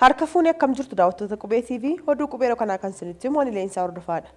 Harka fuune akkam jirtu daawwattoota Qubee TV, oduu Qubee yeroo kanaa kan isinitti himu ani Leensaa Hordofaadha.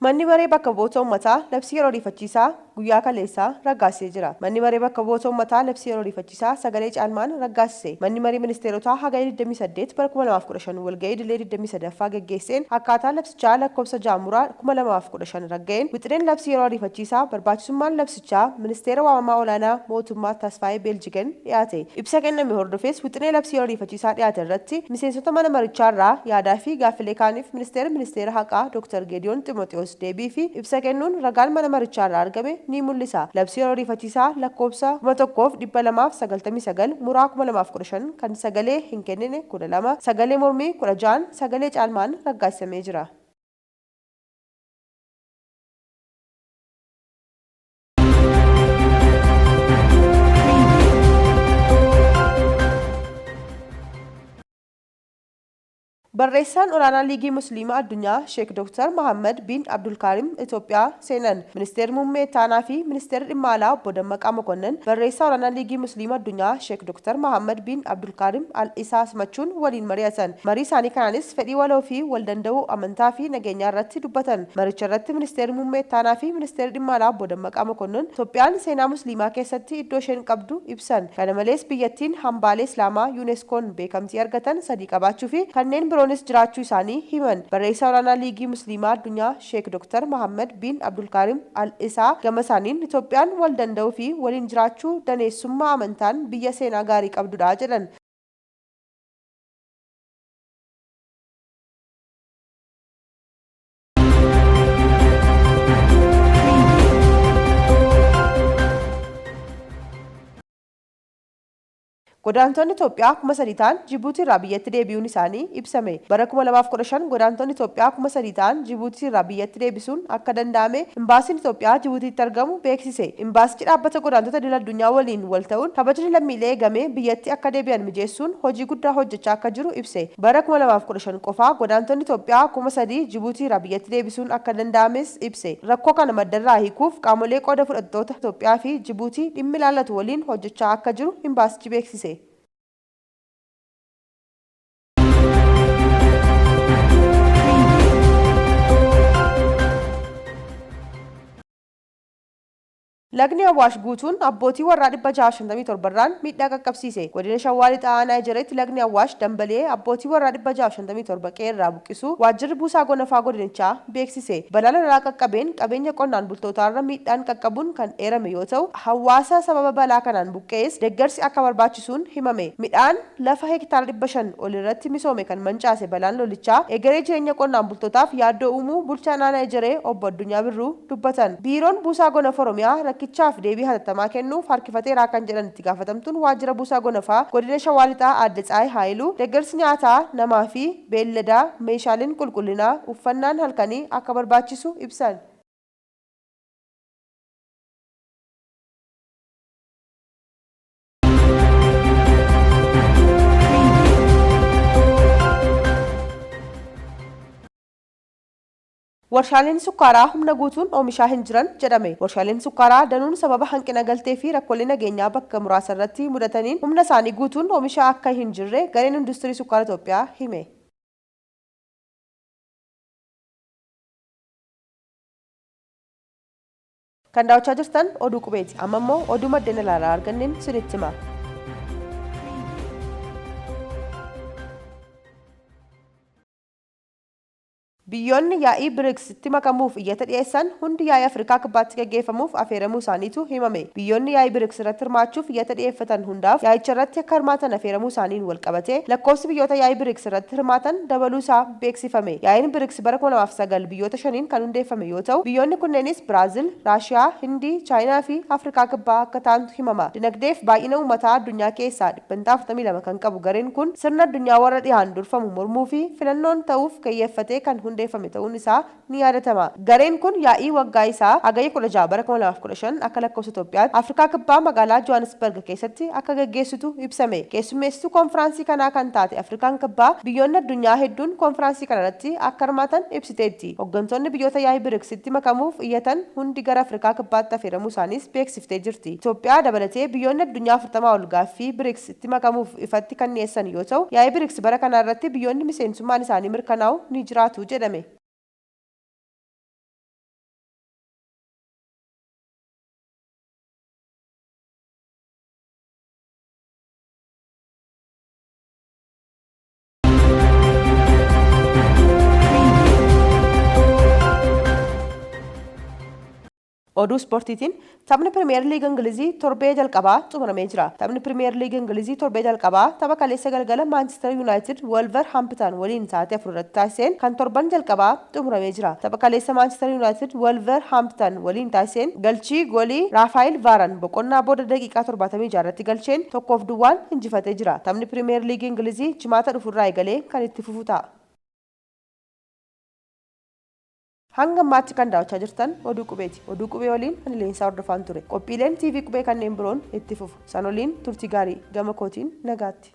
Manni Maree Bakka Bu'oota Ummataa labsii yeroo ariifachiisaa guyyaa kaleessaa raggaasisee jira. Manni Maree Bakka Bu'oota Ummataa labsii yeroo ariifachiisaa sagalee caalmaan raggaasise. Manni Maree Ministeerotaa Hagayya 28 bara 2015 walga'ii idilee 23ffaa geggeesseen akkaataa labsichaa lakkoofsa 6 muraa 2015 ragga'een wixineen labsii yeroo ariifachiisaa barbaachisummaan labsichaa Ministeera Waamamaa Olaanaa Mootummaa Tasfaayee Beeljigen dhiyaate. Ibsa kenname hordofees wixinee labsii yeroo ariifachiisaa dhiyaate irratti miseensota mana marichaarraa yaadaa fi gaaffilee kaaniif Ministeerri Ministeera Haqaa Dooktar Geediyoon Ximooxiyoos deebii fi ibsa kennuun ragaan mana marichaarraa argame ni mul'isa. Labsii yeroo ariifachiisaa lakkoofsa 1299 muraa 2015 kan sagalee hin kennine 12, sagalee mormii 16n sagalee caalmaan raggaasisamee jira. Barreessaan Olaanaa Liigii Musliima Addunyaa Sheek Dooktar Mahaammad Biin Abdulkaarim Itoophiyaa seenan. Ministeerri Muummee Ittaanaa fi Ministeerri Dhimma Alaa Obbo Dammaqaa Mokonnin Barreessaa Olaanaa Liigii Musliima Addunyaa Sheek Dooktar Mahaammad Biin Abdulkaarim Al Isaa simachuun waliin mari'atan. Marii isaanii kanaanis fedhii waloo fi waldanda'uu amantaa fi nageenyaa irratti dubbatan. Maricha irratti Ministeerri Muummee Ittaanaa fi Ministeerri Dhimma Alaa Obbo Dammaqaa Mokonnon Itoophiyaan seenaa Musliimaa keessatti iddoo isheen qabdu ibsan. Kana malees biyyattiin hambaalee Islaamaa UNESCOn beekamtii argatan sadii qabaachuu fi kanneen biroonis jiraachuu isaanii himan. Barreessaa Olaanaa Liigii Musliimaa Addunyaa Sheek Dr. Mahaammad Biin Abdulkaarim Al Isaa gama isaaniin Itoophiyaan wal danda'uu fi waliin jiraachuu daneessummaa amantaan biyya seenaa gaarii qabdudha jedhan. Godaantonni Itoophiyaa 3,000 ta'an Jibuutiirraa biyyatti deebi'uun isaanii ibsame. Bara 2015 godaantonni Itoophiyaa 3,000 ta'an Jibuutiirraa biyyatti deebisuun akka danda'ame Imbaasiin Itoophiyaa Jibuutiitti argamu beeksise. Imbaasichi Dhaabbata Godaantota Idil Addunyaa waliin wal ta'uun kabajni lammiilee eegamee biyyatti akka deebi'an mijeessuun hojii guddaa hojjechaa akka jiru ibse. Bara 2015 qofaa godaantonni Itoophiyaa 3,000 Jibuutiirraa biyyatti deebisuun akka danda'ames ibse. Rakkoo kana maddarraa hiikuuf qaamolee qooda fudhattoota Itoophiyaa fi Jibuutii dhimmi ilaallatu waliin hojjechaa akka jiru Imbaasichi beeksise. Lagni Awaash guutuun abbootii warraa 657 irraan miidhaa qaqqabsiise. Godina Shawaa Lixaa Aanaa Ejereetti lagni Awaash dambali'ee abbootii warraa 657 qe'eerraa buqqisuu Waajjirri Buusaa Gonofaa godinichaa beeksise. Balaa lolaa qaqqabeen qabeenya qonnaan bultootaarra miidhaan qaqqabuun kan eerame yoo ta'u, hawaasa sababa balaa kanaan buqqa'es deeggarsi akka barbaachisuun himame. Midhaan lafa hektaara 500 olirratti misoome kan mancaase balaan lolichaa egeree jireenya qonnaan bultootaaf yaaddoo uumuu Bulchaan Aanaa Ejeree Obbo Addunyaa Birruu dubbatan. Biiroon Buusaa Gonofa Oromiyaa rakkichaaf deebii hatattamaa kennuuf harkifateera kan jedhan Itti Gaafatamtuun Waajjira Buusaa Gonofaa Godina Shawaa Lixaa Aadde Tsahaay Haayiluu, deeggarsi nyaataa namaa fi beelladaa, meeshaaleen qulqullinaa, uffannaan halkanii akka barbaachisu ibsan. Warshaaleen sukkaaraa humna guutuun oomishaa hin jiran jedhame. Warshaaleen sukkaaraa danuun sababa hanqina galtee fi rakkoolee nageenyaa bakka muraasarratti mudataniin humna isaanii guutuun oomishaa akka hin jirre Gareen Industirii Sukkaara Itoophiyaa hime. Kan daawwachaa jirtan Oduu Qubeeti. Amma immoo oduu maddeen alaarraa arganneen isinitti hima. Biyyoonni yaa'ii Brics tti makamuuf iyyata dhiyeessan hundi yaa'ii Afrikaa Kibbaatti gaggeeffamuuf afeeramuu isaaniitu himame. Biyyoonni yaa'ii Brics irratti hirmaachuuf iyyata dhiyeeffatan hundaaf yaa'icha irratti akka hirmaatan afeeramuu isaaniin walqabatee lakkoofsi biyyoota yaa'ii Brics irratti hirmaatan dabaluu isaa beeksifame. Yaa'iin Brics bara 2009 biyyoota shaniin kan hundeeffame yoo ta'u, biyyoonni kunneenis Biraazil, Raashiyaa, Hindii, Chaayinaa fi Afrikaa Kibbaa akka ta'antu himama. Dinagdee fi baay'ina uummataa addunyaa keessaa dhibbantaa 42 kan qabu gareen kun sirna addunyaa warra dhihaan durfamu mormuu fi filannoon ta'uuf kayyeeffatee kan hundeeffame. hundeeffame ta'uun isaa ni yaadatama. Gareen kun yaa'ii waggaa isaa Hagayya 16 bara 2015 akka lakkoofsa Itoophiyaatti Afrikaa Kibbaa magaalaa Johannesburg keessatti akka gaggeessitu ibsame. Keessummeessituu konfiraansii kanaa kan taate Afrikaan Kibbaa biyyoonni addunyaa hedduun konfiraansii kanarratti akka hirmaatan ibsiteetti. Hoggantoonni biyyoota yaa'ii BRICStti makamuuf iyyatan hundi gara Afrikaa Kibbaatti afeeramuu isaaniis beeksiftee jirti. Itoophiyaa dabalatee biyyoonni addunyaa 40 ol gaaffii Brics tti makamuuf ifatti kan dhiyeessan yoo ta'u, yaa'ii Brics bara kanaa irratti biyyoonni miseensummaan isaanii mirkanaa'u ni jiraatu jedhame. Oduu Ispoortiitiin taphni Pirimeer Liiga Ingilizii torbee jalqabaa xumuramee jira. Taphni Pirimeer Liiga Ingilizii torbee jalqabaa tapha kaleessa galgala Maanchister Yuunaayitid Wolver Hampitan waliin sa'aatii 4:00 irratti taasiseen kan torban jalqabaa xumuramee jira. Tapha kaleessa Maanchister Yuunaayitid Wolver Hampitan waliin taasiseen galchii, goolii, Raafaayil Vaaran boqonnaa booda daqiiqaa 76 irratti galcheen 1 fi duwwaan injifatee jira. Taphni Pirimeer Liigii Ingilizii Jimaata dhufu irraa eegalee kan itti fufu ta'a. Hanga ammaatti kan daawwachaa jirtan Oduu Qubeeti. Oduu Qubee waliin ani Leensaa Hordofaan ture. Qophiileen TV Qubee kanneen biroon itti fufu. San waliin turtii gaarii. Gama kootiin nagaatti.